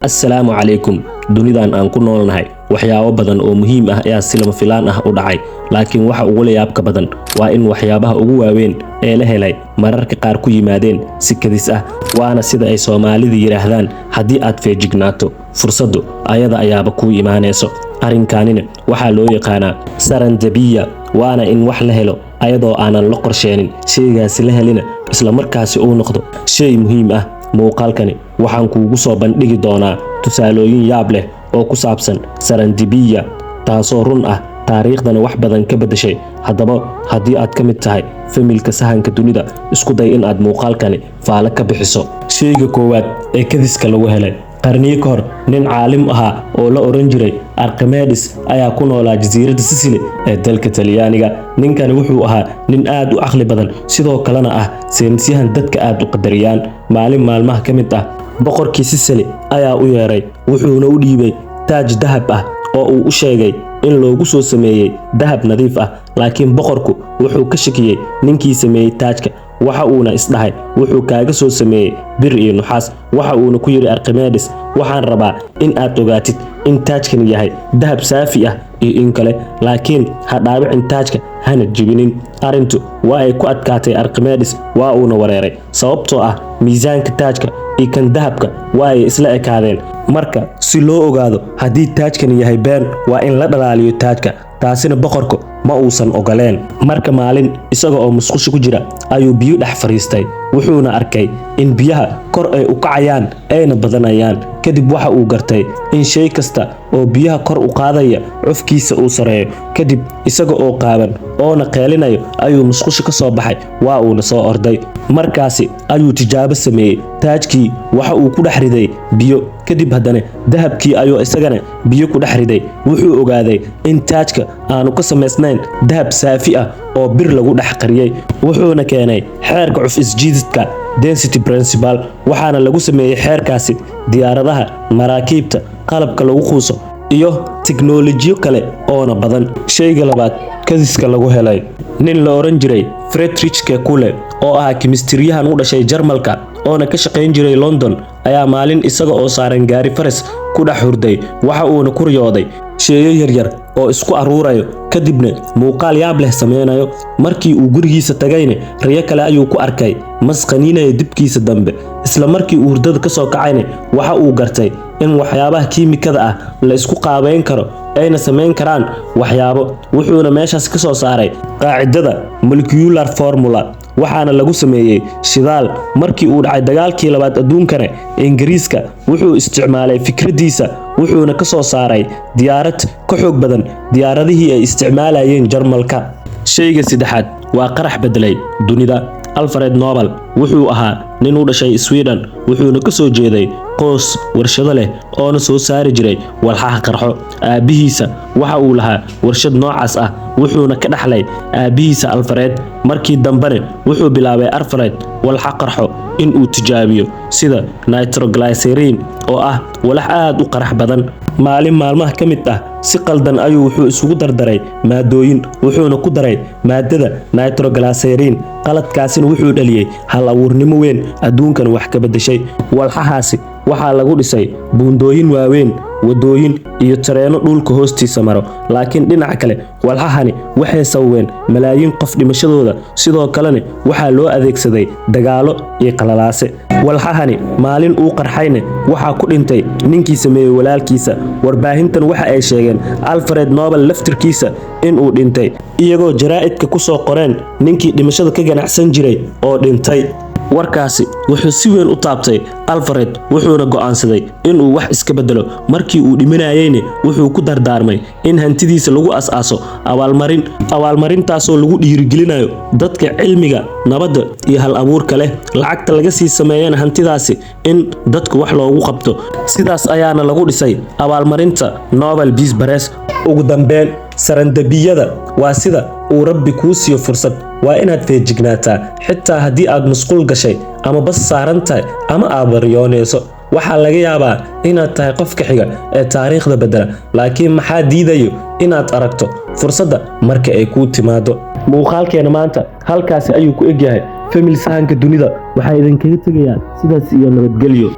Assalaamu calaykum. Dunidan aan ku noolnahay, waxyaabo badan oo muhiim ah ayaa si lama filaan ah u dhacay, laakiin waxa ugu layaabka badan waa in waxyaabaha ugu waaweyn ee la helay mararka qaar ku yimaadeen si kadis ah. Waana sida ay Soomaalidu yidhaahdaan: haddii aad feejignaato, fursaddu ayada ayaaba kuu imaanayso. Arrinkanina waxaa loo yaqaanaa serendipity, waana in wax la helo ayadoo aanan la qorsheenin, sheygaasi la helina isla markaasi uu noqdo shay muhiim ah. Muuqaalkani waxaan kuugu soo bandhigi doonaa tusaalooyin yaab leh oo ku saabsan serendipity, taasoo run ah, taariikhdana wax badan ka beddeshay. Haddaba, haddii aad ka mid tahay family-ka Sahanka Dunida, isku day in aad muuqaalkani faalo ka bixiso. Sheyga koowaad ee kadiska lagu helay: qarniyo ka hor, nin caalim ahaa oo la oran jiray Archimedes ayaa ku noolaa jasiiradda Sicily ee dalka Talyaaniga. Ninkani wuxuu ahaa nin aad u caqli badan, sidoo kalena ah saynisyahan dadka aad u qadariyaan. Maalin maalmaha ka mid ah, boqorkii Sicily ayaa u yeeray, wuxuuna u dhiibay taaj dahab ah oo uu u sheegay in loogu soo sameeyey dahab nadiif ah. Laakiin boqorku wuxuu ka shakiyey ninkii sameeyey taajka, waxa uuna isdhahay wuxuu kaaga soo sameeyey bir iyo nuxaas. Waxa uuna ku yidhi Archimedes: "Waxaan rabaa in aad ogaatid in taajkani yahay dahab saafi ah iyo in kale, laakiin ha dhaawicin taajka, hana jibinin." Arrintu waa ay ku adkaatay Archimedes, waa uuna wareeray, sababtoo ah miisaanka taajka iyo kan dahabka waa ay isla ekaadeen. Marka si loo ogaado haddii taajkani yahay been, waa in la dhalaaliyo taajka, taasina boqorku ma uusan ogoleen. Marka maalin isaga oo musqusha ku jira ayuu biyo dhex fadhiistay, wuxuuna arkay in biyaha kor ay u kacayaan ayna badanayaan. Kadib waxa uu gartay in shay kasta oo biyaha kor u qaadaya cufkiisa uu sareeyo. Kadib isaga oo qaaban oona qeelinayo ayuu musqusha ka soo baxay, waa uuna soo orday. Markaasi ayuu tijaabo sameeyey. Taajkii waxa uu ku dhex riday biyo, kadib haddana dahabkii ayuu isagana biyo ku dhex riday. Wuxuu ogaaday in taajka aanu ka samaysnayn dahab saafi ah oo bir lagu dhex qariyey, wuxuuna keenay xeerka cuf isjiididka, density principle. Waxaana lagu sameeyey xeerkaasi diyaaradaha, maraakiibta, qalabka lagu quuso iyo tiknoolajiyo kale oona badan. Shayga labaad kadiska lagu helay: nin la oran jiray Friedrich Kekule, oo ahaa kimistriyahan u dhashay Jarmalka oona ka shaqayn jiray London, ayaa maalin isaga oo saaran gaari faras ku dhex hurday. Waxa uuna ku riyooday sheeyo yaryar oo isku aruurayo, kadibna muuqaal yaab leh sameynayo. Markii uu gurigiisa tagayna, riyo kale ayuu ku arkay mas qaniinaya dibkiisa dambe. Isla markii uu hurdada kasoo kacayna, waxa uu gartay in waxyaabaha kiimikada ah la isku qaabeyn karo, ayna samayn karaan waxyaabo. Wuxuuna meeshaas ka soo saaray qaacidada molecular formula, waxaana lagu sameeyey shidaal. Markii uu dhacay dagaalkii labaad adduunkana, Ingiriiska wuxuu isticmaalay fikradiisa, wuxuuna ka soo saaray diyaarad ka xoog badan diyaaradihii ay isticmaalayeen Jarmalka. Shayga saddexaad waa qarax bedelay dunida. Alfred Nobel wuxuu ahaa nin u dhashay Sweden, wuxuuna ka soo jeeday qoys warshado leh oona soo saari jiray walxaha qarxo. Aabbihiisa waxa uu lahaa warshad noocaas ah, wuxuuna ka dhaxlay aabbihiisa Alfred. Markii dambena wuxuu bilaabay Alfred walxa qarxo in uu tijaabiyo, sida nitroglycerin, oo ah walax aad u qarax badan. Maalin maalmaha ka mid ah, si qaldan ayuu wuxuu isugu dardaray maadooyin, wuxuuna ku daray maadada nitroglycerin. Qaladkaasina wuxuu dhaliyey hal abuurnimo weyn, adduunkan wax ka beddeshay. Walxahaasi waxaa lagu dhisay buundooyin waaweyn, wadooyin iyo tareenno dhulka hoostiisa maro. Laakiin dhinaca kale, walxahani waxay sababeen malaayiin qof dhimashadooda, sidoo kalena waxaa loo adeegsaday dagaalo iyo qalalaase. Walxahani maalin uu qarxayna waxaa ku dhintay ninkii sameeyey walaalkiisa. Warbaahintan waxa ay sheegeen Alfred Nobel laftirkiisa inuu dhintay, iyagoo jaraa'idka ku soo qoreen ninkii dhimashada ka ganacsan jiray oo dhintay. Warkaasi wuxuu si weyn u taabtay Alfred, wuxuuna go'aansaday inuu wax iska bedelo. Markii uu dhimanayeyna, wuxuu ku dardaarmay in hantidiisa lagu as-aaso abaalmarin, abaalmarintaasoo lagu dhiirigelinayo dadka cilmiga, nabadda iyo hal abuurka leh, lacagta laga sii sameeyana hantidaasi in dadku wax loogu qabto. Sidaas ayaana lagu dhisay abaalmarinta Nobel Peace Prize. Ugu dambeyn, serendipity-da waa sida uu Rabbi kuu siiyo fursad. Waa inaad feejignaataa, xitaa haddii aad musqul gashay ama bas saaran tahay ama aad baryoonayso. Waxaa laga yaabaa inaad tahay qofka xiga ee taariikhda bedela, laakiin maxaa diidayo inaad aragto fursadda marka ay kuu timaado? Muuqaalkeena maanta halkaasi ayuu ku egyahay. Family Sahanka Dunida waxaa idinkaga tegayaa sidaas iyo nabadgelyo.